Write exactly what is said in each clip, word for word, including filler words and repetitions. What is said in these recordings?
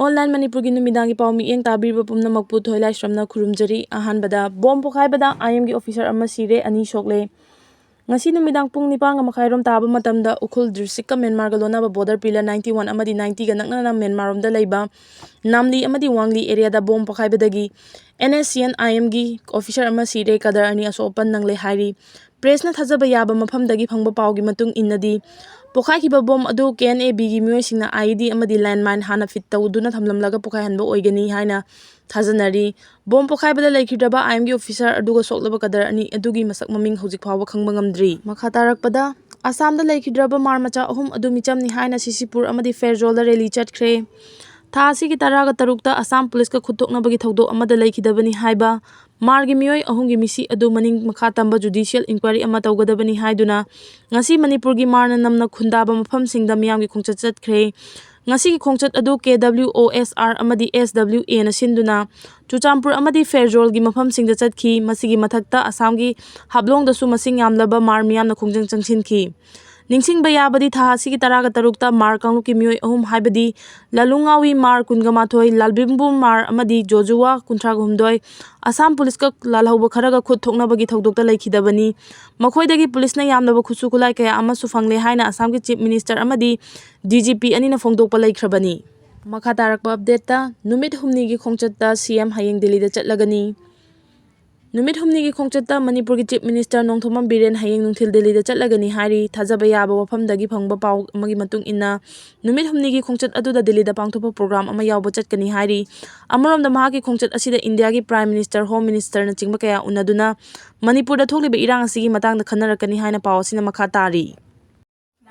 Online ꯃꯅꯤꯄꯨꯔꯒꯤ ꯅꯨꯃꯤꯗꯥꯡꯒꯤ ꯄꯥꯎ ꯃꯤꯠꯌꯦꯡ ꯇꯥꯕꯤꯔꯤꯕ ꯄꯨꯝꯅꯃꯛꯄꯨ ꯊꯣꯏꯂꯥꯏꯁ꯭ꯔꯝꯅ ꯈꯨꯔꯨꯝꯖꯔꯤ꯫ ꯑꯍꯥꯟꯕꯗ, ꯕꯣꯝ ꯄꯣꯈꯥꯏꯕꯗ ꯑꯥꯏ ꯑꯦꯝꯒꯤ ꯑꯣꯐꯤꯁꯥꯔ ꯑꯃ ꯁꯤꯔꯦ, ꯑꯅꯤ ꯁꯣꯛꯂꯦ꯫ ꯉꯁꯤ ꯅꯨꯃꯤꯗꯥꯡ ꯄꯨꯡ ꯅꯤꯄꯥꯟꯒ ꯃꯈꯥꯏꯔꯣꯝ ꯇꯥꯕ ꯃꯇꯝꯗ ꯎꯈ꯭ꯔꯨꯜ ꯗꯤꯁꯇ꯭ꯔꯤꯛꯀ ꯃ꯭ꯌꯥꯟꯃꯥꯔꯒ ꯂꯣꯟꯅꯕ ꯕꯣꯔꯗꯔ ꯄꯤꯂꯔ ꯅꯥꯏꯟꯇꯤ ꯋꯥꯟ ꯑꯃꯗꯤ ꯅꯥꯏꯟꯇꯤꯒ ꯅꯛꯅꯅ ꯃ꯭ꯌꯥꯟꯃꯥꯔꯔꯣꯝꯗ ꯂꯩꯕ ꯅꯥꯝꯂꯤ ꯑꯃꯗꯤ ꯋꯥꯡꯂꯤ ꯑꯦꯔꯤꯌꯥꯗ bomb ꯄꯣꯈꯥꯏꯕꯗꯒꯤ and S C and ꯑꯥꯏ ꯑꯦꯝꯒꯤ ꯑꯣꯐꯤꯁꯥꯔ ꯑꯃ ꯁꯤꯔꯦ, ꯀꯗꯔ ꯑꯅꯤ ꯑꯁꯣꯛ ꯑꯄꯟ ꯅꯪꯂꯦ ꯍꯥꯏꯔꯤ꯫ ꯄ꯭ꯔꯦꯁꯅ ꯊꯥꯖꯕ ꯌꯥꯕ ꯃꯐꯝꯗꯒꯤ ꯐꯪꯕ ꯄꯥꯎꯒꯤ ꯃꯇꯨꯡ ꯏꯟꯅꯗꯤ, ꯄꯣꯈꯥꯏꯈꯤꯕ ꯕꯣꯝ ꯑꯗꯨ ꯀꯦ ꯑꯦꯟ ꯑꯦ ꯕꯤꯒꯤ ꯃꯤꯑꯣꯏꯁꯤꯡꯅ ꯑꯥꯏ ꯏ ꯗꯤ ꯑꯃꯗꯤ ꯂꯦꯟꯃꯥꯏꯟ ꯍꯥꯟꯅ ꯐꯤꯠ ꯇꯧꯗꯨꯅ ꯊꯝꯂꯝꯂꯒ ꯄꯣꯈꯥꯏꯍꯟꯕ ꯑꯣꯏꯒꯅꯤ ꯍꯥꯏꯅ ꯊꯥꯖꯅꯔꯤ꯫ ꯕꯣꯝ ꯄꯣꯈꯥꯏꯕꯗ ꯂꯩꯈꯤꯗ꯭ꯔꯕ ꯑꯥꯏ ꯑꯦꯝꯒꯤ ꯑꯣꯐꯤꯁꯥꯔ ꯑꯗꯨꯒ ꯁꯣꯛꯂꯕ ꯀꯗꯔ ꯑꯅꯤ ꯑꯗꯨꯒꯤ ꯃꯁꯛ ꯃꯃꯤꯡ ꯍꯧꯖꯤꯛ ꯐꯥꯎꯕ ꯈꯪꯕ ꯉꯝꯗ꯭ꯔꯤ꯫ ꯃꯈꯥ ꯇꯥꯔꯛꯄꯗ, ꯑꯁꯥꯝꯗ ꯂꯩꯈꯤꯗ꯭ꯔꯕ ꯃꯥꯔ ꯃꯆꯥ ꯑꯍꯨꯝ ꯑꯗꯨ ꯃꯤꯆꯝꯅꯤ ꯍꯥꯏꯅ ꯁꯤꯁꯤꯄꯨꯔ ꯑꯃꯗꯤ ꯐꯦꯔꯖꯣꯜꯗ ꯔꯦꯂꯤ ꯆꯠꯈ꯭ꯔꯦ꯫ ꯊꯥ ꯑꯁꯤꯒꯤ ꯇꯔꯥꯒ ꯇꯔꯨꯛꯇ ꯑꯁꯥꯝ ꯄꯨꯂꯤꯁꯀ ꯈꯨꯠꯊꯣꯛꯅꯕꯒꯤ ꯊꯧꯗꯣꯛ ꯑꯃꯗ ꯂꯩꯈꯤꯗꯕꯅꯤ ꯍꯥꯏꯕ ꯃꯥꯔꯒꯤ ꯃꯤꯑꯣꯏ ꯑꯍꯨꯝꯒꯤ ꯃꯤꯁꯤ ꯑꯗꯨ ꯃꯅꯤꯡ ꯃꯈꯥ ꯇꯝꯕ ꯖꯨꯗꯤꯁꯤꯌꯦꯜ ꯏꯟꯀ꯭ꯋꯥꯏꯔꯤ ꯑꯃ ꯇꯧꯒꯗꯕꯅꯤ ꯍꯥꯏꯗꯨꯅ ꯉꯁꯤ ꯃꯅꯤꯄꯨꯔꯒꯤ ꯃꯥꯔꯅ ꯅꯝꯅ ꯈꯨꯟꯗꯥꯕ ꯃꯐꯝꯁꯤꯡꯗ ꯃꯤꯌꯥꯝꯒꯤ ꯈꯣꯡꯆꯠ ꯆꯠꯈ꯭ꯔꯦ꯫ ꯉꯁꯤꯒꯤ ꯈꯣꯡꯆꯠ ꯑꯗꯨ ꯀꯦ ꯗꯕ꯭ꯂꯤꯎ ꯑꯣ ꯑꯦꯁ ꯑꯥꯔ ꯑꯃꯗꯤ ꯑꯦꯁ ꯗꯕ꯭ꯂꯤꯎ ꯑꯦꯅ ꯁꯤꯟꯗꯨꯅ ꯆꯨꯔꯆꯥꯟꯄꯨꯔ ꯑꯃꯗꯤ ꯐꯦꯔꯖꯣꯜꯒꯤ ꯃꯐꯝꯁꯤꯡꯗ ꯆꯠꯈꯤ꯫ ꯃꯁꯤꯒꯤ ꯃꯊꯛꯇ ꯑꯁꯥꯝꯒꯤ ꯍꯥꯞꯂꯣꯡꯗꯁꯨ ꯃꯁꯤꯡ ꯌꯥꯝꯂꯕ ꯃꯥꯔ ꯃꯤꯌꯥꯝꯅ ꯈꯣꯡꯖꯪ ꯆꯪꯁꯤꯟꯈꯤ꯫ ꯅꯤꯡꯁꯤꯡꯕ ꯌꯥꯕꯗꯤ, ꯊꯥ ꯑꯁꯤꯒꯤ ꯇꯔꯥꯒ ꯇꯔꯨꯛꯇ ꯃꯥꯔ ꯀꯥꯡꯂꯨꯞꯀꯤ ꯃꯤꯑꯣꯏ ꯑꯍꯨꯝ, ꯍꯥꯏꯕꯗꯤ ꯂꯥꯂꯨꯡꯉꯥꯎꯋꯤ ꯃꯥꯔ ꯀꯨꯟꯒ ꯃꯥꯊꯣꯏ, ꯂꯥꯜꯕꯤꯝꯕꯨ ꯃꯥꯔ ꯑꯃꯗꯤ ꯖꯣꯖꯨꯋꯥ ꯀꯨꯟꯊ꯭ꯔꯥꯒ ꯍꯨꯝꯗꯣꯏ, ꯑꯁꯥꯝ ꯄꯨꯂꯤꯁꯀ ꯂꯥꯜꯍꯧꯕ ꯈꯔꯒ ꯈꯨꯠ ꯊꯣꯛꯅꯕꯒꯤ ꯊꯧꯗꯣꯛꯇ ꯂꯩꯈꯤꯗꯕꯅꯤ꯫ ꯃꯈꯣꯏꯗꯒꯤ ꯄꯨꯂꯤꯁꯅ ꯌꯥꯝꯂꯕ ꯈꯨꯠꯁꯨ ꯈꯨꯠꯂꯥꯏ ꯀꯌꯥ ꯑꯃꯁꯨ ꯐꯪꯂꯦ ꯍꯥꯏꯅ ꯑꯁꯥꯝꯒꯤ ꯆꯤꯐ ꯃꯤꯅꯤꯁꯇꯔ ꯑꯃꯗꯤ ꯗꯤ ꯖꯤ ꯄꯤ ꯑꯅꯤꯅ ꯐꯣꯡꯗꯣꯛꯄ ꯂꯩꯈ꯭ꯔꯕꯅꯤ꯫ ꯃꯈꯥ ꯇꯥꯔꯛꯄ ꯑꯞꯗꯦꯠꯇ, ꯅꯨꯃꯤꯠ ꯍꯨꯝꯅꯤꯒꯤ ꯈꯣꯡꯆꯠꯇ ꯁꯤ ꯑꯦꯝ ꯍꯌꯦꯡ ꯗꯤꯜꯂꯤꯗ ꯆꯠꯂꯒꯅꯤ꯫ ꯅꯨꯃꯤꯠ ꯍꯨꯝꯅꯤꯒꯤ ꯈꯣꯡꯆꯠꯇ ꯃꯅꯤꯄꯨꯔꯒꯤ ꯆꯤꯐ ꯃꯤꯅꯤꯁꯇꯔ ꯅꯣꯡꯊꯣꯝꯕꯝ ꯕꯤꯔꯦꯟ ꯍꯌꯦꯡ ꯅꯨꯡꯊꯤꯜ ꯗꯤꯜꯂꯤꯗ ꯆꯠꯂꯒꯅꯤ ꯍꯥꯏꯔꯤ꯫ ꯊꯥꯖꯕ ꯌꯥꯕ ꯋꯥꯐꯝꯗꯒꯤ ꯐꯪꯕ ꯄꯥꯎ ꯑꯃꯒꯤ ꯃꯇꯨꯡ ꯏꯟꯅ, ꯅꯨꯃꯤꯠ ꯍꯨꯝꯅꯤꯒꯤ ꯈꯣꯡꯆꯠ ꯑꯗꯨꯗ ꯗꯤꯜꯂꯤꯗ ꯄꯥꯡꯊꯣꯛꯄ ꯄ꯭ꯔꯣꯒ꯭ꯔꯥꯝ ꯑꯃ ꯌꯥꯎꯕ ꯆꯠꯀꯅꯤ ꯍꯥꯏꯔꯤ꯫ ꯑꯃꯔꯣꯝꯗ, ꯃꯍꯥꯛꯀꯤ ꯈꯣꯡꯆꯠ ꯑꯁꯤꯗ ꯏꯟꯗꯤꯌꯥꯒꯤ ꯄ꯭ꯔꯥꯏꯝ ꯃꯤꯅꯤꯁꯇꯔ, ꯍꯣꯝ ꯃꯤꯅꯤꯁꯇꯔꯅꯆꯤꯡꯕ ꯀꯌꯥ ꯎꯅꯗꯨꯅ ꯃꯅꯤꯄꯨꯔꯗ ꯊꯣꯛꯂꯤꯕ ꯏꯔꯥꯡ ꯑꯁꯤꯒꯤ ꯃꯇꯥꯡꯗ ꯈꯟꯅꯔꯛꯀꯅꯤ ꯍꯥꯏꯅ ꯄꯥꯎ ꯑꯁꯤꯅ ꯃꯈꯥ ꯇꯥꯔꯤ꯫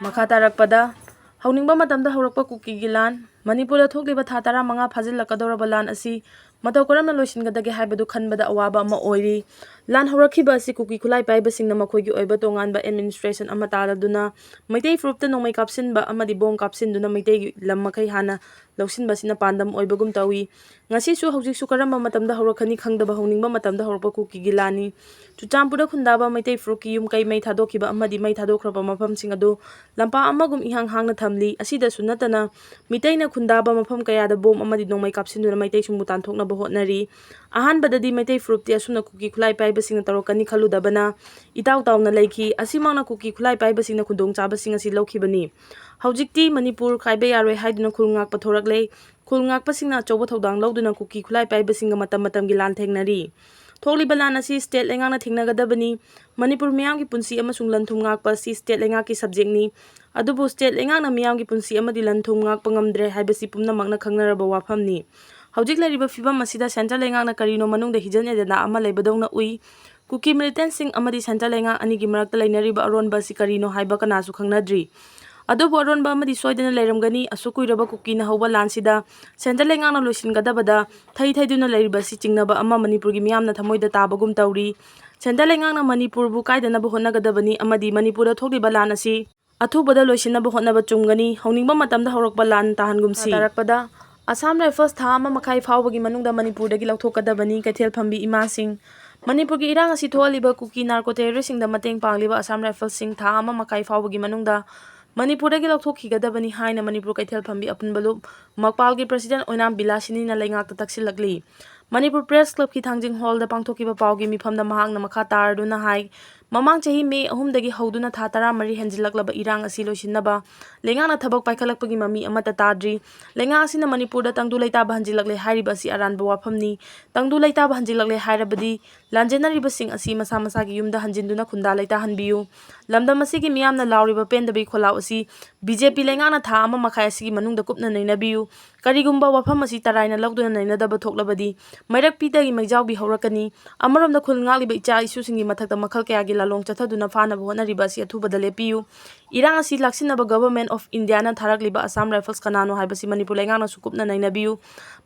ꯃꯈꯥ ꯇꯥꯔꯛꯄꯗ, ꯍꯧꯅꯤꯡꯕ ꯃꯇꯝꯗ ꯍꯧꯔꯛꯄ ꯀꯨꯀꯤꯒꯤ ꯂꯥꯟ꯫ ꯃꯅꯤꯄꯨꯔꯗ ꯊꯣꯛꯂꯤꯕ ꯊꯥ ꯇꯔꯥꯃꯉꯥ ꯐꯥꯖꯤꯜꯂꯛꯀꯗꯧꯔꯕ ꯂꯥꯟ ꯑꯁꯤ ꯃꯇꯧ ꯀꯔꯝꯅ ꯂꯣꯏꯁꯤꯟꯒꯗꯒꯦ ꯍꯥꯏꯕꯗꯨ ꯈꯟꯕꯗ ꯑꯋꯥꯕ ꯑꯃ ꯑꯣꯏꯔꯤ꯫ ꯂꯥꯟ ꯍꯧꯔꯛꯈꯤꯕ ꯑꯁꯤ ꯀꯨꯀꯤ ꯈꯨꯠꯂꯥꯏ ꯄꯥꯏꯕꯁꯤꯡꯅ ꯃꯈꯣꯏꯒꯤ ꯑꯣꯏꯕ ꯇꯣꯉꯥꯟꯕ ꯑꯦꯗꯃꯤꯅꯤꯁꯇ꯭ꯔꯦꯁꯟ ꯑꯃ ꯇꯥꯗꯨꯅ ꯃꯩꯇꯩ ꯐꯨꯔꯨꯞꯇ ꯅꯣꯡꯃꯩ ꯀꯥꯞꯁꯤꯟꯕ ꯑꯃꯗꯤ ꯕꯣꯝ ꯀꯥꯞꯁꯤꯟꯗꯨꯅ ꯃꯩꯇꯩꯒꯤ ꯂꯝ ꯃꯈꯩ ꯍꯥꯟꯅ ꯂꯧꯁꯤꯟꯕꯁꯤꯅ ꯄꯥꯟꯗꯝ ꯑꯣꯏꯕꯒꯨꯝ ꯇꯧꯏ꯫ ꯉꯁꯤꯁꯨ ꯍꯧꯖꯤꯛꯁꯨ ꯀꯔꯝꯕ ꯃꯇꯝꯗ ꯍꯧꯔꯛꯀꯅꯤ ꯈꯪꯗꯕ ꯍꯧꯅꯤꯡꯕ ꯃꯇꯝꯗ ꯍꯧꯔꯛꯄ ꯀꯨꯀꯤꯒꯤ ꯂꯥꯟꯅꯤ꯫ ꯆꯨꯔꯆꯥꯟꯄꯨꯔꯗ ꯈꯨꯟꯗꯥꯕ ꯃꯩꯇꯩ ꯐꯨꯔꯨꯞꯀꯤ ꯌꯨꯝ ꯀꯩ ꯃꯩ ꯊꯥꯗꯣꯛꯈꯤꯕ ꯑꯃꯗꯤ ꯃꯩ ꯊꯥꯗꯣꯛꯈ꯭ꯔꯕ ꯃꯐꯝꯁꯤꯡ ꯑꯗꯨ ꯂꯝꯄꯥꯛ ꯑꯃꯒꯨꯝ ꯏꯍꯥꯡ ꯍꯥꯡꯅ ꯊꯝꯂꯤ꯫ ꯑꯁꯤꯗꯁꯨ ꯅꯠꯇꯅ, ꯃꯤꯇꯩꯅ ꯈꯨꯟꯗꯥꯕ ꯃꯐꯝ ꯀꯌꯥꯗ ꯕꯣꯝ ꯑꯃꯗꯤ ꯅꯣꯡꯃꯩ ꯀꯥꯞꯁꯤꯟꯗꯨꯅ ꯃꯩꯇꯩꯁꯤꯡꯕꯨ ꯇꯥꯟꯊꯣꯛꯅꯕ ꯍꯣꯠꯅꯔꯤ꯫ ꯑꯍꯥꯟꯕꯗꯗꯤ ꯃꯩꯇꯩ ꯐꯨꯔꯨꯞꯇꯤ ꯑꯁꯨꯝꯅ ꯀꯨꯀꯤ ꯈꯨꯠꯂꯥꯏ ꯄꯥꯏꯕꯁꯤꯡꯅ ꯇꯧꯔꯛꯀꯅꯤ ꯈꯜꯂꯨꯗꯕꯅ ꯏꯇꯥꯎ ꯇꯥꯎꯅ ꯂꯩꯈꯤ꯫ ꯑꯁꯤꯃꯛꯅ ꯀꯨꯀꯤ ꯈꯨꯠꯂꯥꯏ ꯄꯥꯏꯕꯁꯤꯡꯅ ꯈꯨꯗꯣꯡꯆꯥꯕꯁꯤꯡ ꯑꯁꯤ ꯂꯧꯈꯤꯕꯅꯤ꯫ ꯍꯧꯖꯤꯛꯇꯤ ꯃꯅꯤꯄꯨꯔ ꯈꯥꯏꯕ ꯌꯥꯔꯣꯏ ꯍꯥꯏꯗꯨꯅ ꯈꯨꯜ ꯉꯥꯛꯄ ꯊꯣꯔꯛꯂꯦ꯫ ꯈꯨꯜ ꯉꯥꯛꯄꯁꯤꯡꯅ ꯑꯆꯧꯕ ꯊꯧꯗꯥꯡ ꯂꯧꯗꯨꯅ ꯀꯨꯀꯤ ꯈꯨꯠꯂꯥꯏ ꯄꯥꯏꯕꯁꯤꯡꯒ ꯃꯇꯝ ꯃꯇꯝꯒꯤ ꯂꯥꯟ ꯊꯦꯡꯅꯔꯤ꯫ ꯊꯣꯛꯂꯤꯕ ꯂꯥꯟ ꯑꯁꯤ ꯁ꯭ꯇꯦꯠ ꯂꯩꯉꯥꯛꯅ ꯊꯦꯡꯅꯒꯗꯕꯅꯤ꯫ ꯃꯅꯤꯄꯨꯔ ꯃꯤꯌꯥꯝꯒꯤ ꯄꯨꯟꯁꯤ ꯑꯃꯁꯨꯡ ꯂꯟ ꯊꯨꯝ ꯉꯥꯛꯄ ꯑꯁꯤ ꯁ꯭ꯇꯦꯠ ꯂꯩꯉꯥꯛꯀꯤ ꯁꯕꯖꯦꯛꯅꯤ꯫ ꯑꯗꯨꯕꯨ ꯁ꯭ꯇꯦꯠ ꯂꯩꯉꯥꯛꯅ ꯃꯤꯌꯥꯝꯒꯤ ꯄꯨꯟꯁꯤ ꯑꯃꯗꯤ ꯂꯟ ꯊꯨꯝ ꯉꯥꯛꯄ ꯉꯝꯗ꯭ꯔꯦ ꯍꯥꯏꯕꯁꯤ ꯄꯨꯝꯅꯃꯛꯅ ꯈꯪꯅꯔꯕ ꯋꯥꯐꯝꯅꯤ꯫ ꯍꯧꯖꯤꯛ ꯂꯩꯔꯤꯕ ꯐꯤꯕꯝ ꯑꯁꯤꯗ ꯁꯦꯟꯇ꯭ꯔꯦꯜ ꯂꯩꯉꯥꯛꯅ ꯀꯔꯤꯅꯣ ꯃꯅꯨꯡꯗ hidden agenda ꯑꯃ ꯂꯩꯕꯗꯧꯅ ꯎꯏ꯫ ꯀꯨꯀꯤ ꯃꯤꯂꯤꯇꯦꯟꯁꯤꯡ ꯑꯃꯗꯤ ꯁꯦꯟꯇ꯭ꯔꯦꯜ ꯂꯩꯉꯥꯛ ꯑꯅꯤꯒꯤ ꯃꯔꯛꯇ ꯂꯩꯅꯔꯤꯕ ꯑꯔꯣꯟꯕ ꯑꯁꯤ ꯀꯔꯤꯅꯣ ꯍꯥꯏꯕ ꯀꯅꯥꯁꯨ ꯈꯪꯅꯗ꯭ꯔꯤ꯫ ꯑꯗꯨꯕꯨ ꯑꯔꯣꯟꯕ ꯑꯃꯗꯤ ꯁꯣꯏꯗꯅ ꯂꯩꯔꯝꯒꯅꯤ꯫ ꯑꯁꯨꯛ ꯀꯨꯏꯔꯕ ꯀꯨꯀꯤꯅ ꯍꯧꯕ ꯂꯥꯟꯁꯤꯗ ꯁꯦꯟꯇ꯭ꯔꯦꯜ ꯂꯩꯉꯥꯛꯅ ꯂꯣꯏꯁꯤꯟꯒꯗꯕꯗ ꯊꯩ ꯊꯩꯗꯨꯅ ꯂꯩꯔꯤꯕ ꯑꯁꯤ ꯆꯤꯡꯅꯕ ꯑꯃ ꯃꯅꯤꯄꯨꯔꯒꯤ ꯃꯤꯌꯥꯝꯅ ꯊꯃꯣꯏꯗ ꯇꯥꯕꯒꯨꯝ ꯇꯧꯔꯤ꯫ ꯁꯦꯟꯇ꯭ꯔꯦꯜ ꯂꯩꯉꯥꯛꯅ ꯃꯅꯤꯄꯨꯔꯕꯨ ꯀꯥꯏꯗꯅꯕ ꯍꯣꯠꯅꯒꯗꯕꯅꯤ ꯑꯃꯗꯤ ꯃꯅꯤꯄꯨꯔꯗ ꯊꯣꯛꯂꯤꯕ ꯂꯥꯟ ꯑꯁꯤ ꯑꯊꯨꯕꯗ ꯂꯣꯏꯁꯤꯟꯅꯕ ꯍꯣꯠꯅꯕ ꯆꯨꯝꯒꯅꯤ꯫ ꯍꯧꯅꯤꯡꯕ ꯃꯇꯝꯗ ꯍꯧꯔꯛꯄ ꯂꯥꯟ ꯇꯥꯍꯟꯒꯨꯝꯁꯤ꯫ ꯇꯥꯔꯛꯄꯗ, ꯑꯁꯥꯝ ꯔꯥꯏꯐꯜꯁ ꯊꯥ ꯑꯃ ꯃꯈꯥꯏ ꯐꯥꯎꯕꯒꯤ ꯃꯅꯨꯡꯗ ꯃꯅꯤꯄꯨꯔꯗꯒꯤ ꯂꯧꯊꯣꯛꯀꯗꯕꯅꯤ꯫ ꯀꯩꯊꯦꯜ ꯐꯝꯕꯤ ꯏꯃꯥꯁꯤꯡ, ꯃꯅꯤꯄꯨꯔꯒꯤ ꯏꯔꯥꯡ ꯑꯁꯤ ꯊꯣꯛꯍꯜꯂꯤꯕ ꯀꯨꯀꯤ ꯅꯥꯔꯀꯣ ꯇꯦꯔꯣꯔꯤꯁꯁꯤꯡꯗ ꯃꯇꯦꯡ ꯄꯥꯡꯂꯤꯕ ꯑꯁꯥꯝ ꯔꯥꯏꯐꯜꯁꯤꯡ ꯊꯥ ꯑꯃ ꯃꯈꯥꯏ ꯐꯥꯎꯕꯒꯤ ꯃꯅꯨꯡꯗ ꯃꯅꯤꯄꯨꯔꯗꯒꯤ ꯂꯧꯊꯣꯛꯈꯤꯒꯗꯕꯅꯤ ꯍꯥꯏꯅ ꯃꯅꯤꯄꯨꯔ ꯀꯩꯊꯦꯜ ꯐꯝꯕꯤ ꯑꯄꯨꯟꯕ ꯂꯨꯞ ꯃꯛꯄꯥꯜꯒꯤ ꯄ꯭ꯔꯁꯤꯗꯦꯟ ꯑꯣꯏꯅꯥꯝ ꯕꯤꯂꯥꯁꯤꯅꯤꯅ ꯂꯩꯉꯥꯛꯇ ꯇꯛꯁꯤꯜꯂꯛꯂꯤ꯫ ꯃꯅꯤꯄꯨꯔ ꯄ꯭ꯔꯦꯁ ꯀ꯭ꯂꯕꯀꯤ ꯊꯥꯡꯖꯤꯡ ꯍꯣꯜꯗ ꯄꯥꯡꯊꯣꯛꯈꯤꯕ ꯄꯥꯎꯒꯤ ꯃꯤꯐꯝꯗ ꯃꯍꯥꯛꯅ ꯃꯈꯥ ꯇꯥꯔꯗꯨꯅ ꯍꯥꯏ, ꯃꯃꯥꯡ ꯆꯍꯤ ꯃꯦ ꯑꯍꯨꯝꯗꯒꯤ ꯍꯧꯗꯨꯅ ꯊꯥ ꯇꯔꯥꯃꯔꯤ ꯍꯦꯟꯖꯤꯜꯂꯛꯂꯕ ꯏꯔꯥꯡ ꯑꯁꯤ ꯂꯣꯏꯁꯤꯟꯅꯕ ꯂꯩꯉꯥꯛꯅ ꯊꯕꯛ ꯄꯥꯏꯈꯠꯂꯛꯄꯒꯤ ꯃꯃꯤ ꯑꯃꯠꯇ ꯇꯥꯗ꯭ꯔꯤ꯫ ꯂꯩꯉꯥꯛ ꯑꯁꯤꯅ ꯃꯅꯤꯄꯨꯔꯗ ꯇꯪꯗꯨ ꯂꯩꯇꯥꯕ ꯍꯟꯖꯤꯜꯂꯛꯂꯦ ꯍꯥꯏꯔꯤꯕ ꯑꯁꯤ ꯑꯔꯥꯟꯕ ꯋꯥꯐꯝꯅꯤ꯫ ꯇꯪꯗꯨ ꯂꯩꯇꯥꯕ ꯍꯟꯖꯤꯜꯂꯛꯂꯦ ꯍꯥꯏꯔꯕꯗꯤ ꯂꯥꯟꯖꯦꯟꯅꯔꯤꯕꯁꯤꯡ ꯑꯁꯤ ꯃꯁꯥ ꯃꯁꯥꯒꯤ ꯌꯨꯝꯗ ꯍꯟꯖꯤꯟꯗꯨꯅ ꯈꯨꯟꯗꯥ ꯂꯩꯇꯥꯍꯟꯕꯤꯌꯨ꯫ ꯂꯝꯗꯝ ꯑꯁꯤꯒꯤ ꯃꯤꯌꯥꯝꯅ ꯂꯥꯎꯔꯤꯕ ꯄꯦꯟꯗꯕꯒꯤ ꯈꯣꯜꯂꯥꯎ ꯑꯁꯤ ꯕꯤ ꯖꯦ ꯄꯤ ꯂꯩꯉꯥꯛꯅ ꯊꯥ ꯑꯃ ꯃꯈꯥꯏ ꯑꯁꯤꯒꯤ ꯃꯅꯨꯡꯗ ꯀꯨꯞꯅ ꯅꯩꯅꯕꯤꯌꯨ꯫ ꯀꯔꯤꯒꯨꯝꯕ ꯋꯥꯐꯝ ꯑꯁꯤ ꯇꯔꯥꯏꯅ ꯂꯧꯗꯨꯅ ꯅꯩꯅꯗꯕ ꯊꯣꯛꯂꯕꯗꯤ ꯃꯩꯔꯛ ꯄꯤꯗꯒꯤ ꯃꯩꯖꯥꯎꯕꯤ ꯍꯧꯔꯛꯀꯅꯤ꯫ ꯑꯃꯔꯣꯝꯗ ꯈꯨꯜ ꯉꯥꯛꯂꯤꯕ ꯏꯆꯥ ꯏꯁꯨꯁꯤꯡꯒꯤ ꯃꯊꯛꯇ ꯃꯈꯜ ꯀꯌꯥꯒꯤ ꯂꯥꯂꯣꯡ ꯆꯠꯊꯗꯨꯅ ꯐꯥꯅꯕ ꯍꯣꯠꯅꯔꯤꯕ ꯑꯁꯤ ꯑꯊꯨꯕꯗ ꯂꯦꯞꯄꯤꯌꯨ꯫ ꯏꯔꯥꯡ ꯑꯁꯤ ꯂꯥꯛꯁꯤꯟꯅꯕ Government of Indiaꯅ ꯊꯥꯔꯛꯂꯤꯕ ꯑꯁꯥꯝ ꯔꯥꯏꯐꯜꯁ ꯀꯅꯥꯅꯣ ꯍꯥꯏꯕꯁꯤ ꯃꯅꯤꯄꯨꯔ ꯂꯩꯉꯥꯛꯅꯁꯨ ꯀꯨꯞꯅ ꯅꯩꯅꯕꯤꯌꯨ꯫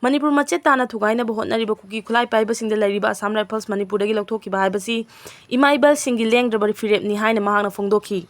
ꯃꯅꯤꯄꯨꯔ ꯃꯆꯦꯠ ꯇꯥꯅ ꯊꯨꯒꯥꯏꯅꯕ ꯍꯣꯠꯅꯔꯤꯕ ꯀꯨꯀꯤ ꯈꯨꯠꯂꯥꯏ ꯄꯥꯏꯕꯁꯤꯡꯗ ꯂꯩꯔꯤꯕ ꯑꯁꯥꯝ ꯔꯥꯏꯐꯜꯁ ꯃꯅꯤꯄꯨꯔꯗꯒꯤ ꯂꯧꯊꯣꯛꯈꯤꯕ ꯍꯥꯏꯕꯁꯤ ꯏꯃꯥ ꯏꯕꯜꯁꯤꯡꯒꯤ ꯂꯦꯡꯗ꯭ꯔꯕ ꯐꯤꯔꯦꯞꯅꯤ ꯍꯥꯏꯅ ꯃꯍꯥꯛꯅ ꯐꯣꯡꯗꯣꯛꯈꯤ꯫